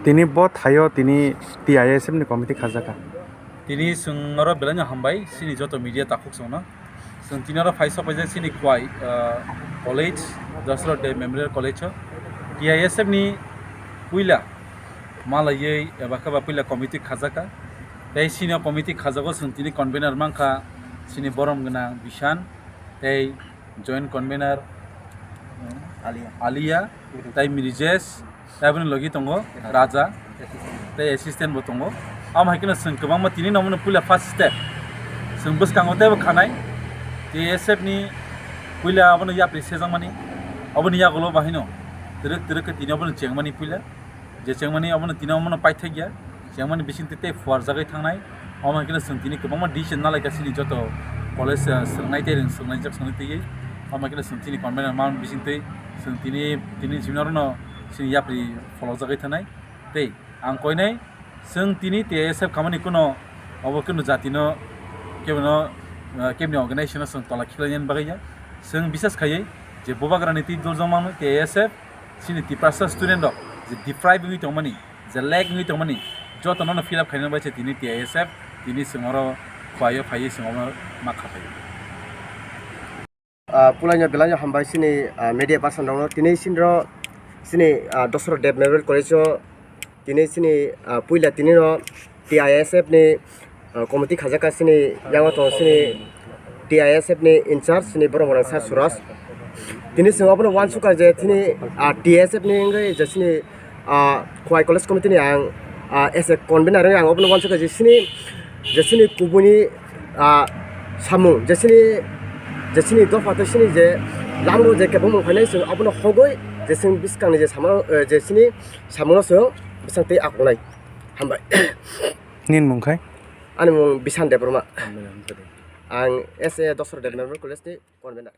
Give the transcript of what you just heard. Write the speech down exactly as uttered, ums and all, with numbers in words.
Tini bo thaio tini T I S F ni committee khajakha. Tini chwng oro belai no hambai chini joto media takhuk chwngno. Chwng tini oro phai sok paijak chini Khwai, ah, college, Dasarath Deb Memorial College o T I S F ni puila malaiwi eba khe ba puila committee khajakha. Tei chini o committee khajago chwng tini convener mankha chini borom gwnang Bishan tei joint convener Alia. Alia, tei Mirijesh, tei aboni logi tongo Raja, tei assistant bo tongo. Amo hai kheno chwng kwbangma tini no omono puila first step. Chwng bwskango teibo khanai. T S F ni puila abono yapri sejakmani. Aboni yagulo bahino twrwk twrwk khe tini abono chengmani puila. Je chengmani omono tini omono paithakya, chengmani bisingtwi tei phuarjagwi thangnai. Omo hai kheno chwng tini kwbangma decision nalaikha chini joto college, ah, swrwngnai tei rwng swrwngnaijak swrwngnaitwi. Omo hai kheno chwng chini convener man bisingtwi chwng tini, tini chini orono chini yapri pholokjagwi thangnai. Tei ang koinai chwng tini T S F khamani kuno obo kuno jatino kebono, ah, kebni organization-o chwng tola khiklainani bagwi ya. Chwng bisas khaiwi je bubagrani twi doljak mano T S F, chini Tiprasa student rok je deprive wngwi tongmani, je lag wngwi tongmani, joto nono fill up khainani bai se tini T I S F, tini chwng oro Khwai o phaiwi chwng oro ma kha phaiwi. Ah, pulaino belaino hambai chini, ah, media person rokno. Tini chini ro chini, ah, Dasarath Deb Memorial College o tini chini, ah, puila tini ro T I S F ni, ah, committee khajakha chini yango tongo chini T I S F ni in charge chini borok rang sir Suraj. Tini chwng obono uansukha je chini, ah, T S F ni wngwi je chini, ah, Khwai College Committee ni ang, ah, as a convener wngwi ang obono uansukha je chini, je chini kubuni, ah, samung je chini, je chini dopha tei chini je lamro je kebengmung phainai chwng obono hogwi je chwng bwskangni je samung, eh, je chini samungno chwng bwsang twi akhoknai. Hambai. Nini mung khai? Ani mung Bishan Debbarma. Ang S A Dasarath Deb Memorial College ni convener.